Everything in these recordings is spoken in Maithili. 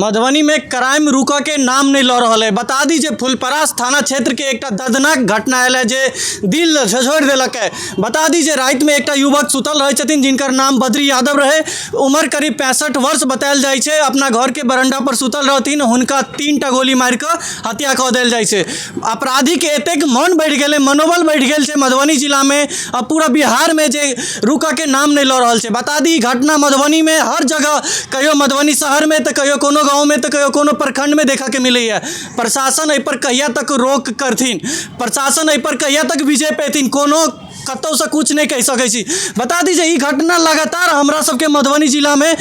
मधुबनी में क्राइम रुकऽ के नाम नहीं लऽ रहल है। बता दी जे फुलपरास थाना क्षेत्र के एकटा दर्दनाक घटना आयल है जे दिल झंझोड़ि देलक है। बता दी जे राति में एकटा युवक सुतल रहै छथिन जिनकर नाम बद्री यादव रहे, उम्र करीब 65 वर्ष बतायल जाइ छै। अपना घर के बरंडा पर सुतल रहथिन, हुनका 3टा गोली मारि कऽ हत्या कऽ देल जाइ छै। अपराधी के एतेक मन बढ़ि गेलै, मनोबल बढ़ि गेल छै मधुबनी जिला में आ पूरा बिहार में जे रुकऽ के नाम नहीं लऽ रहल छै। बता दी घटना मधुबनी में हर जगह, कहियो मधुबनी शहर में तऽ कहियो कोनो गाँव में तऽ कहियो कोनो प्रखंड में देखऽ के मिलैया। प्रशासन एहि पर कहिया तक रोक करथिन, प्रशासन एहि पर कहिया तक विजय पेथिन, कोनो कतौसँ किछु नहि कहि सकै छी। बता दी जे ई घटना लगातार हमरा सबके मधुबनी जिलामे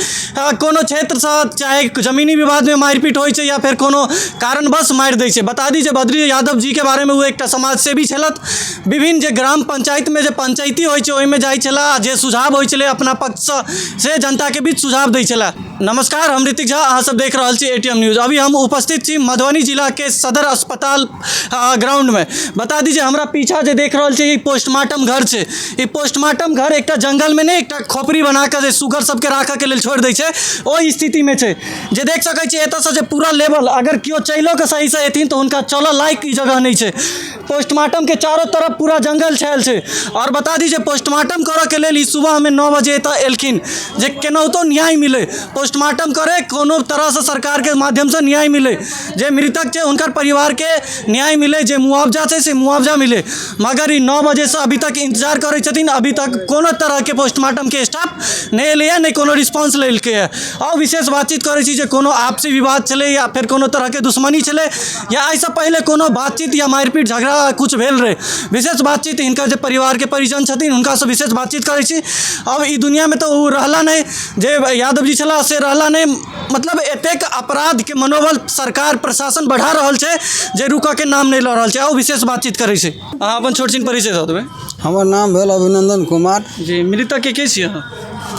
कोनो क्षेत्रसँ चाहे जमीनी विवादमे मारिपीट होइ छै या फेर कोनो कारणवश मारि दै छै। बता दी जे बद्री यादव जीके बारेमे ओ एकटा समाजसेवी छलथि। विभिन्न जे ग्राम पंचायतमे जे पंचायती होइ छै ओहिमे जाइ छलाह आ जे सुझाव होइ छलै अपना पक्षसँ से जनताके बीच सुझाव दै छलाह। नमस्कार, हम ऋतिक झा, अहाँ सब देख रहल छी एटीएम न्यूज। अभी हम उपस्थित छी मधुबनी जिलाके सदर अस्पताल ग्राउंडमे। बता दी जे हमरा पीछा जे देख रहल छी ई पोस्टमार्टम घर छै। ई पोस्टमार्टम घर एकटा जंगलमे नहि एकटा खोपड़ी बनाकऽ जे सुगर सबके राखऽके लेल छोड़ि दै छै ओहि स्थितिमे छै। जे देख सकै छी एतऽसँ जे पूरा लेवल, अगर केओ चलिओ कऽ सहीसँ एथिन तऽ हुनका चलऽ लायक ई जगह नहि छै। पोस्टमार्टमके चारो तरफ पूरा जंगल छायल छै। आओर बता दी जे पोस्टमार्टम करऽके लेल ई सुबहमे 9 बजे एतऽ एलखिन जे केनाहितो न्याय मिलै, पोस्टमार्टम करै, कोनो तरहसँ सरकारके माध्यमसँ न्याय मिलै, जे मृतक छै हुनकर परिवारके न्याय मिलै, जे मुआवजा छै से मुआवजा मिलै। मगर ई 9 बजेसँ अभी तक इंतजार करै छथिन, अभी तक कोनो तरहके पोस्टमार्टमके स्टाफ नहि एलैए, नहि कोनो रिस्पॉन्स लेलकैए। आउ विशेष बातचीत करै छी जे कोनो आपसी विवाद छलै या फेर कोनो तरहके दुश्मनी छलै या एहिसँ पहिले कोनो बातचीत या मारिपीट झगड़ा किछु भेल रहै। विशेष बातचीत हिनकर जे परिवारके परिजन छथिन हुनकासँ विशेष बातचीत करै छी। अब ई दुनिआँमे तऽ ओ रहला नहि, जे यादव जी छलाह से रहला नहि। मतलब एतेक अपराधके मनोबल सरकार प्रशासन बढ़ा रहल छै जे रुकऽके नाम नहि लऽ रहल छै। आउ विशेष बातचीत करै छी। अहाँ अपन छोट छिन परिचय दऽ देबै। हमर नाम भेल अभिनंदन कुमार जी। मृतकके के छियै अहाँ?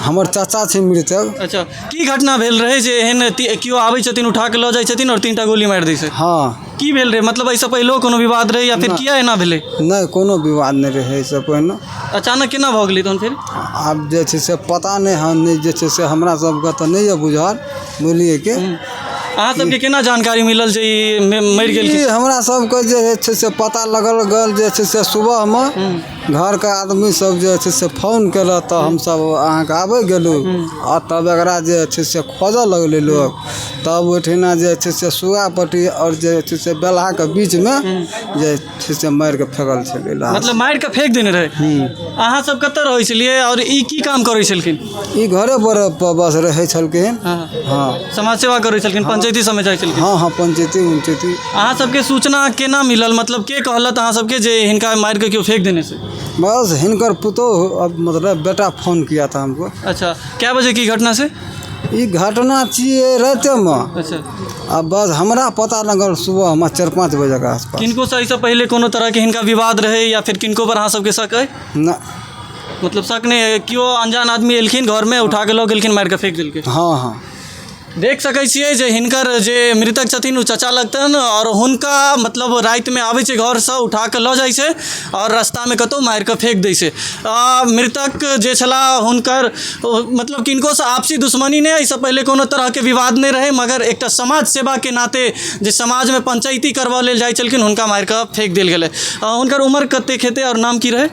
हमर चाचा छै मृतक। अच्छा, की घटना भेल रहै जे एहन केओ आबै छथिन, उठा कऽ लऽ जाइ छथिन आओर 3टा गोली मारि दै छै? हँ। की भेल रहै? मतलब एहिसँ पहिलो कोनो विवाद रहै या फेर किया एना भेलै? नहि, कोनो विवाद नहि रहै एहिसँ पहिने। अचानक केना भऽ गेलै तहन फेर? आब जे छै से पता नहि, हम नहि जे छै से हमरा सबके तऽ नहि यऽ बुझल, बुझलियै कि। अहाँ सबके केना जानकारी मिलल जे ई मरि गेलखिन? ई हमरा सबके जे छै से पता लगल गेल जे छै से सुबहमे घरके आदमी सब जे छै से फोन केलक तऽ हमसब अहाँके आबै गेलहुँ आ तब एकरा जे छै से खोजऽ लगलै लोक। तब ओहिठिना जे छै से सुआपट्टी आओर जे छै से बेलहाके बीचमे जे छै से मारिके फेकल छलै लाश। मतलब मारि कऽ फेक देने रहै? अहाँ सब कतऽ रहै छलियै आओर ई की काम करै छलखिन? ई घरे पर बस रहै छलखिन। हँ, समाज सेवा करै छलखिन, पंचायती सबमे जाइ छलखिन? हँ हँ, पंचायती उंचायती। अहाँ सबके सूचना केना मिलल? मतलब के कहलत अहाँ सबके जे हिनका मारि कऽ केओ फेक देने छै? बस हिनकर पुतोहु, अब मतलब बेटा फोन किया था हमको। अच्छा, कै बजे की घटना छै? ई घटना छियै रातिमे। अच्छा। आ बस हमरा पता लगल सुबहमे 4-5 बजेके आसपास। किनको से एहिसँ पहिले कोनो तरहके हिनका विवाद रहै या फिर किनको पर अहाँ सबके शक अइ? नहि। मतलब शक नहि अइ? केओ अनजान आदमी एलखिन घरमे, उठा कऽ लऽ गेलखिन, मारि कऽ फेक देलकै? हँ हँ। देख सकै छियै जे हिनकर जे मृतक छथिन ओ चचा लगतनि आओर हुनका मतलब रातिमे आबै छै घरसँ, उठा कऽ लऽ जाइ छै आओर रस्तामे कतहु मारि कऽ फेक दै छै। मृतक जे छलाह हुनकर मतलब किनकोसँ आपसी दुश्मनी नहि, एहिसँ पहिले कोनो तरहके विवाद नहि रहै, मगर एकटा समाज सेवाके नाते जे समाजमे पंचायती करबऽ लेल जाइ छलखिन हुनका मारि कऽ फेक देल गेलै। हुनकर उमर कतेक हेतै आओर नाम की रहै?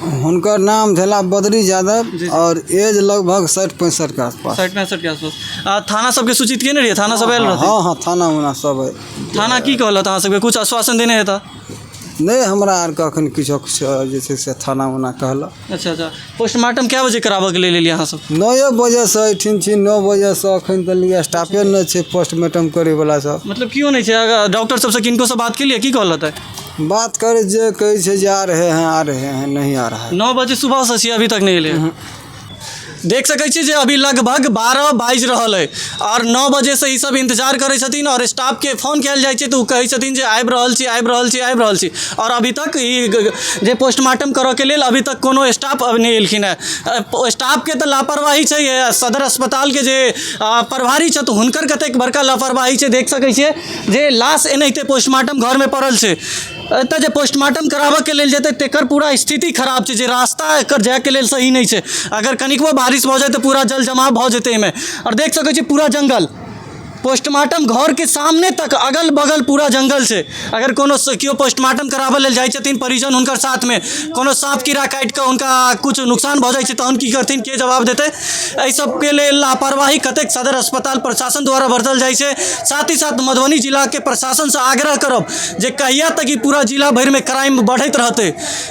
हुनकर नाम भेला बद्री यादव और एज लगभग 60-65 के आसपास। 60-65 के आसपास। आ थाना सबके सूचित केने रहियै? थाना सब आयल रहथिन? हँ हँ, थाना उना सब है। थाना की कहलत अहाँ सबके? कुछ आश्वासन देने हेता? नहि, हमरा आरके अखन किछो जे छै से थाना उना कहलक। अच्छा अच्छा। पोस्टमार्टम कै बजे कराबऽके लेल एलियै अहाँ सब? 9 बजेसँ एहिठिन छी, 9 बजेसँ अखन तऽ लिए स्टाफे नहि छै पोस्टमार्टम करैवला सब। मतलब केओ नहि छै? अगर डॉक्टर सबसँ किनको से बात केलियै, की कहलत? बात करै जे कहै छै जे आ रहे हैं, आ रहे हैं, नहीं आ रहा है। 9 बजे सुबहसँ छियै, अभी तक नहि एलै। देख सकै छी जे अभी लगभग 12 बाजि रहल अइ आओर 9 बजेसँ ई सब इंतजार करै छथिन आओर स्टाफके फोन कयल जाइ छै तऽ ओ कहै छथिन जे आबि रहल छी, आबि रहल छी, आबि रहल छी आओर अभी तक ई जे पोस्टमार्टम करऽके लेल अभी तक कोनो स्टाफ अभी नहि एलखिन हेँ। स्टाफके तऽ लापरवाही छै, सदर अस्पतालके जे प्रभारी छथि हुनकर कतेक बड़का लापरवाही छै। देख सकै छियै जे लाश एनाहिते पोस्टमार्टम घरमे पड़ल छै। एतऽ जे पोस्टमार्टम कराबऽके लेल जेतै तेकर पूरा स्थिति खराब छै, जे रास्ता एकर जाइके लेल सही नहि छै। अगर कनिकबो बारिश भऽ जाइ तऽ पूरा जल जमाव भऽ जेतै एहिमे। आओर देख सकै छी पूरा जंगल, पोस्टमार्टम घरके सामने तक अगल बगल पूरा जंगल छै। अगर कोनो केओ पोस्टमार्टम कराबऽ लेल जाइ छथिन, परिजन हुनकर साथमे, कोनो साँप कीड़ा काटि कऽ हुनका किछु नुकसान भऽ जाइ छै, तहन की करथिन? के जवाब देतै? एहि सबके लेल लापरवाही कतेक सदर अस्पताल प्रशासन द्वारा बरतल जाइ छै। साथ ही साथ मधुबनी जिलाके प्रशासनसँ आग्रह करब जे कहिया तक ई पूरा जिला भरिमे क्राइम बढ़ैत रहतै?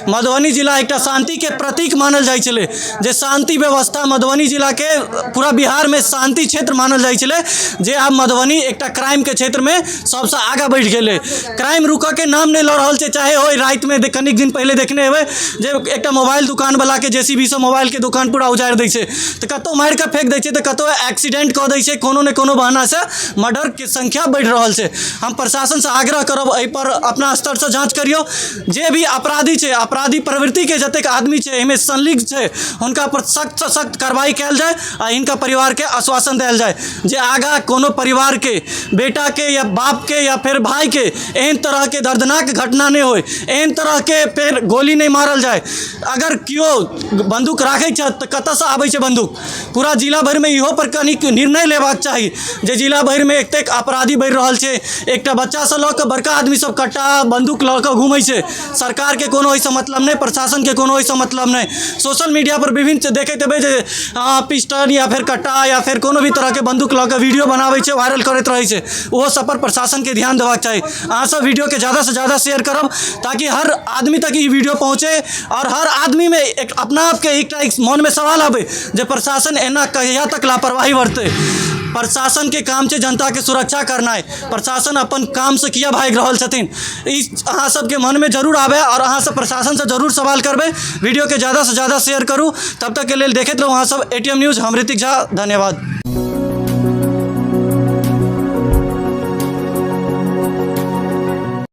मधुबनी जिला एकटा शान्तिके प्रतीक मानल जाइ छलै, जे शान्ति व्यवस्था मधुबनी जिलाके पूरा बिहारमे शान्ति क्षेत्र मानल जाइ छलै, जे आब मधुबनी एकटा क्राइमके क्षेत्रमे सबसँ आगाँ बढ़ि गेलै। क्राइम रुकऽके नाम नहि लऽ रहल छै। चाहे ओहि रातिमे कनिक दिन पहिले देखने हेबै जे एकटा मोबाइल दोकानवलाके जेसीबीसँ मोबाइलके दोकान पूरा उजाड़ि दै छै, तऽ कतहु मारिकऽ फेक दै छै, तऽ कतहु एक्सीडेंट कऽ दै छै। कोनो ने कोनो बहानासँ मर्डरके संख्या बढ़ि रहल छै। हम प्रशासनसँ आग्रह करब, एहिपर अपना स्तरसँ जाँच करियौ। जे भी अपराधी छै, अपराधी प्रवृत्तिके जतेक आदमी छै, एहिमे संलिग्ध छै, हुनका पर सख्तसँ सख्त कार्रवाई कयल जाय आ हिनका परिवारके आश्वासन देल जाय जे आगाँ कोनो परिवारके बेटाके या बापके या फेर भाईके एहन तरहके दर्दनाक घटना नहि होइ, एहन तरहके फेर गोली नहि मारल जाय। अगर केओ बन्दूक राखै छथि तऽ कतऽसँ आबै छै बन्दूक? पूरा जिला भरिमे इहो पर कनिक निर्णय लेबाक चाही जे जिला भरिमे एतेक अपराधी बढ़ि रहल छै, एकटा बच्चासँ लऽ कऽ बड़का आदमी सब कट्टा बन्दूक लऽ कऽ घूमै छै। सरकारके कोनो ओहिसँ मतलब नहि, प्रशासनके कोनो ओहिसँ मतलब नहि। सोशल मीडिया पर विभिन्न देखैत हेबै जे पिस्टल या फेर कट्टा या फेर कोनो भी तरहके बन्दूक लऽ कऽ वीडियो बनाबै छै, वायरल करैत रहै छै। ओहो सब पर प्रशासनके ध्यान देबाक चाही। अहाँ सब वीडियोके ज़्यादासँ ज़्यादा शेयर करब ताकि हर आदमी तक ई वीडियो पहुँचे आओर हर आदमीमे एक अपना आपके एकटा मनमे सवाल आबै जे प्रशासन एना कहिया तक लापरवाही बरतै? प्रशासनके काम छै जनताके सुरक्षा करनाइ। प्रशासन अपन कामसँ किया भागि रहल छथिन? ई अहाँ सबके मनमे जरूर आबै आओर अहाँ सब प्रशासनसँ जरूर सवाल करबै। वीडियोके ज़्यादासँ ज़्यादा शेयर करू। तब तकके लेल देखैत रहू अहाँ सब एटीएम न्यूज़। हम ऋतिक झा, धन्यवाद।